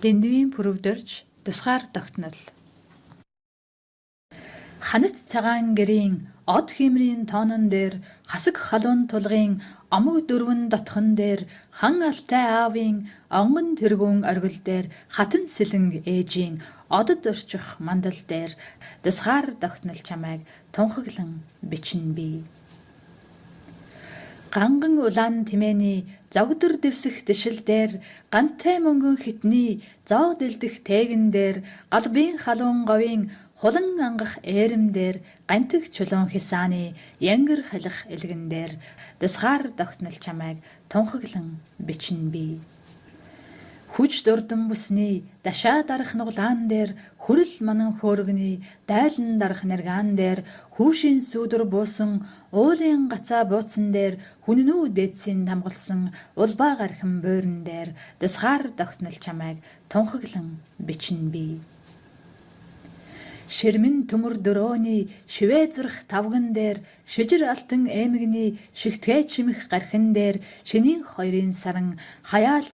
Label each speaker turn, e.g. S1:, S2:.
S1: Дэндүүийн пүрэв дөрж тусгаар тогтнол. Ханат цагаан гэрийн од хиймрийн тоонон дээр, хасаг халуун тулгын омог дөрвөн дотхон дээр, хан алтай аавын онгон тэргүүн оргил дээр, хатан сэлэнг ээжийн одод орчих мандал дээр тусгаар тогтнол чамайг тунхаглан бичнэ би. Ганган улаан тэмээний зогдор дэвсэх дэшил дээр, гантай мөнгөн хитний зоо дэлдэх тээгэн дээр, галбын халуун говийн хулан ангах ээрэм дээр, гантиг чулуун хисааны янгар халих элгэн дээр тусгаар тогтнол чамайг тунхаглан бичнэ би. Хүч дурдан бүсний дашаа дарах нуглаан дээр, хүрэл манан хөөргөний дайлан дарах нэргаан дээр, хүүшийн сүүдэр буусан уулын гацаа бууцсан дээр, хүннүү дээдсийн тамгалсан улбаа гархин буйран дээр тусгаар тогтнол чамайг тунхаглан бичнэ би. Ширмэн төмөр дөрөөний шивээ зүрх тавган дээр, шижир алтан эмэгний шигтгээ чимэх гархин дээр, шинийн хоёрын саран хаяал